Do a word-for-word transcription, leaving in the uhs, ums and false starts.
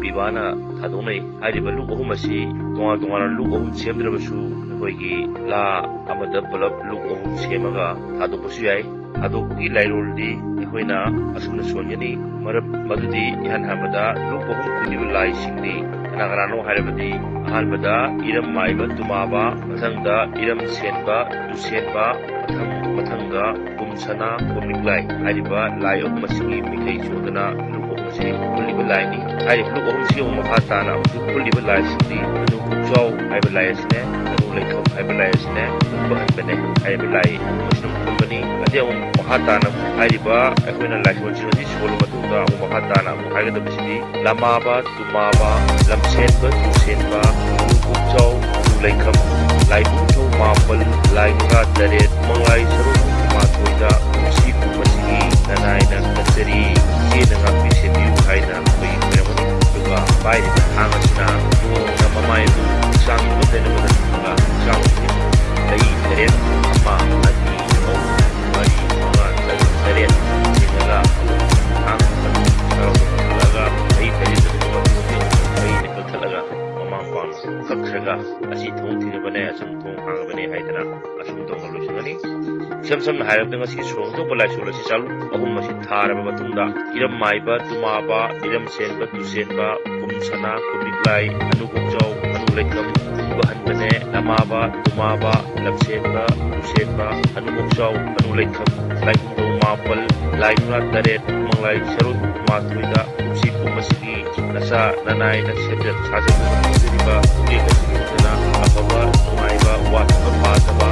ꯄꯤꯕꯥꯅ ꯊꯥꯗꯣꯛꯅꯩ꯫ ꯍꯥꯏꯔꯤꯕ ꯂꯨꯛ ꯑꯍꯨꯝ ꯑꯁꯤ ꯇꯣꯉꯥꯟ ꯇꯣꯉꯥꯟꯅ ꯂꯨꯛ ꯑꯍꯨꯝ ꯁꯦꯝꯗ꯭ꯔꯕꯁꯨ ꯑꯩꯈꯣꯏꯒꯤ ꯂꯥ ꯑꯃꯗ ꯄꯨꯂꯞ ꯂꯨꯛ ꯑꯍꯨꯝ ꯁꯦꯝꯃꯒ ꯊꯥꯗꯣꯛꯄꯁꯨ ꯌꯥꯏ꯫ ꯊꯥꯗꯣꯛꯄꯒꯤ ꯂꯥꯏꯔꯣꯜꯗꯤ ꯑꯩꯈꯣꯏꯅ ꯑꯁꯨꯝꯅ ꯁꯣꯟꯒꯅꯤ꯫ ꯃꯔꯝ ꯃꯗꯨꯗꯤ ꯏꯍꯥꯟ ꯍꯥꯟꯕꯗ ꯂꯨꯛ ꯑꯍꯨꯝ ꯄꯨꯔꯤꯕ ꯂꯥꯏꯁꯤꯡꯗꯤ ꯀꯅꯥ ꯀꯅꯥꯅꯣ ꯍꯥꯏꯔꯕꯗꯤ, ꯑꯍꯥꯟꯕꯗ ꯏꯔꯝ ꯃꯥꯏꯕ ꯇꯨꯃꯥꯕ, ꯃꯊꯪꯗ ꯏꯔꯝ ꯁꯦꯟꯕ, ꯇꯨꯁꯦꯟꯕ, ꯃꯊꯪ, ꯃꯊꯪꯗ ꯀꯨꯝꯁꯅꯥ, ꯀꯨꯝꯂꯤꯛꯂꯥꯏ ꯍꯥꯏꯔꯤꯕ ꯂꯥꯏ ꯑꯍꯨꯝ ꯑꯁꯤꯒꯤ ꯃꯤꯡꯂꯩ ꯆꯣꯗꯅ ꯂꯨꯛ ꯑꯍꯨꯝꯁꯤ ꯄꯨꯜꯂꯤꯕ ꯂꯥꯏꯅꯤ꯫ ꯍꯥꯏꯔꯤꯕ ꯂꯨꯛ ꯑꯍꯨꯝꯁꯤꯒꯤ ꯑꯃꯨꯛ ꯃꯈꯥ ꯇꯥꯅ ꯑꯃꯨꯛꯁꯨ ꯄꯨꯜꯂꯤꯕ ꯂꯥꯏꯁꯤꯡꯗꯤ ꯑꯅꯨ ꯄꯨꯛꯆꯥꯎ ꯍꯥꯏꯕ ꯂꯥꯏ ꯑꯁꯤꯅꯦ, ꯑꯅꯨ ꯂꯩꯈꯝ ꯍꯥꯏꯕ ꯂꯥꯏ ꯑꯁꯤꯅꯦ, ꯀꯨꯝꯕ ꯍꯟꯕꯅꯦ ꯍꯥꯏꯔꯤꯕ ꯂꯥꯏ ꯑꯍꯨꯝ ꯑꯁꯤꯅ ꯑꯃꯨꯛ ꯄꯨꯟꯕꯅꯤ꯫ ꯑꯗꯩ ꯑꯃꯨꯛ ꯃꯈꯥ ꯇꯥꯅ ꯑꯃꯨꯛ ꯍꯥꯏꯔꯤꯕ ꯑꯩꯈꯣꯏꯅ ꯂꯥꯏꯁꯣꯟꯁꯤꯡ ꯑꯁꯤ ꯁꯣꯜꯂ ꯃꯇꯨꯡꯗ ꯑꯃꯨꯛ ꯃꯈꯥ ꯇꯥꯅ ꯑꯃꯨꯛ ꯍꯥꯏꯒꯗꯕꯁꯤꯗꯤ ꯂꯃꯥꯕ, ꯇꯨꯃꯥꯕ, ꯂꯝꯁꯦꯟꯕ, ꯇꯨꯁꯦꯟꯕ, ꯂꯨꯀꯨꯞꯆꯥꯎ, ꯂꯨꯂꯩꯈꯝ, ꯂꯥꯏꯕꯨꯡꯊꯧ ꯃꯥꯄꯜ, ꯂꯥꯏ ꯃꯉꯥ ꯇꯔꯦꯠ, ꯃꯪꯂꯥꯏ ꯁꯔꯨꯛ ꯀꯨꯟꯃꯥꯊꯣꯏꯗ ꯀꯨꯝꯁꯤ ꯄꯨꯝꯕꯁꯤꯒꯤ ꯅꯅꯥꯏꯅ ꯀꯠꯆꯔꯤ, ꯏꯆꯦꯅ ꯉꯥꯛꯄꯤ ꯁꯦꯟꯕꯤꯌꯨ ꯍꯥꯏꯅ ꯑꯩꯈꯣꯏꯒꯤ ꯈꯣꯏꯔꯝꯒꯅꯤ꯫ ꯑꯗꯨꯒ ꯄꯥꯏꯔꯤꯕ ꯊꯥꯡ ꯑꯁꯤꯅ ꯅꯣꯡꯃ ꯃꯃꯥꯏꯕꯨ ꯍꯛꯆꯥꯡ ꯂꯨꯝꯗꯅꯕꯗ ꯊꯝꯃꯒ ꯍꯛꯆꯥꯡ ꯂꯩ ꯇꯔꯦꯠ, ꯑꯃ, ꯑꯅꯤ, ꯑꯍꯨꯝ, ꯃꯔꯤ, ꯃꯉꯥ, ꯇꯔꯨꯛ, ꯇꯔꯦꯠ ꯆꯤꯡꯉꯒ ꯊꯥꯡ ꯑꯃ ꯁꯔꯥꯎꯗ ꯄꯨꯈꯠꯂꯒ ꯂꯩ ꯇꯔꯦꯠ ꯑꯗꯨꯒꯤ ꯃꯇꯨꯡꯗ ꯃꯩꯅ ꯀꯛꯊꯠꯂꯒ ꯃꯃꯥ ꯃꯄꯥꯅ ꯀꯛꯈ꯭ꯔꯒ ꯑꯁꯤ ꯊꯣꯡ ꯊꯤꯔꯕꯅꯦ, ꯑꯁꯨꯝ ꯊꯣꯡ ꯍꯥꯡꯉꯕꯅꯦ ꯍꯥꯏꯗꯅ ꯑꯁꯨꯝ ꯇꯧꯅ ꯂꯣꯏꯁꯤꯟꯒꯅꯤ꯫ ꯏꯁꯝ ꯁꯝꯅ ꯍꯥꯏꯔꯕꯗ ꯉꯁꯤꯒꯤ ꯁꯣꯔ ꯍꯣꯟꯗꯣꯛꯄ ꯂꯥꯏꯁꯣꯟ ꯑꯁꯤ ꯆꯥꯂꯨꯛ ꯑꯍꯨꯝ ꯑꯁꯤ ꯊꯥꯔꯕ ꯃꯇꯨꯡꯗ ꯏꯔꯝ ꯃꯥꯏꯕ, ꯇꯨꯃꯥꯕ, ꯏꯔꯝ ꯁꯦꯟꯕ, ꯇꯨꯁꯦꯟꯕ, ꯀꯨꯝ ꯁꯅꯥ, ꯀꯨꯝꯂꯤꯛꯂꯥꯏ, ꯑꯅꯨ ꯀꯣꯛꯆꯥꯎ, ꯑꯅꯨ ꯂꯩꯈꯝ, ꯀꯨꯝꯕ ꯍꯟꯕꯅꯦ, ꯂꯃꯥꯕ, ꯇꯨꯃꯥꯕ, ꯂꯝꯁꯦꯟꯕ, ꯇꯨꯁꯦꯟꯕ, ꯑꯅꯨ ꯀꯣꯛꯆꯥꯎ, ꯑꯅꯨ ꯂꯩꯈꯝ, ꯂꯥꯏꯕꯨꯡꯊꯧ ꯃꯥꯄꯜ, ꯂꯥꯏ ꯃꯉꯥ ꯇꯔꯦꯠ, ꯃꯪꯂꯥꯏ ꯁꯔꯨꯛ ꯃꯥꯊꯣꯏꯗ ꯀꯨꯝꯁꯤ ꯄꯨꯝꯕꯁꯤꯒꯤ ꯅꯆꯥ ꯅꯅꯥꯏꯅ ꯁꯦꯝꯖ ꯁꯥꯖꯗꯨꯅ ꯄꯤꯖꯔꯤꯕ ꯈꯨꯠꯂꯦꯛ ꯑꯁꯤꯒꯤ ꯅꯨꯡꯁꯤꯅ ꯑꯐꯕ ꯅꯨꯡꯉꯥꯏꯕ ꯋꯥꯠꯇꯕ ꯄꯥꯗꯕ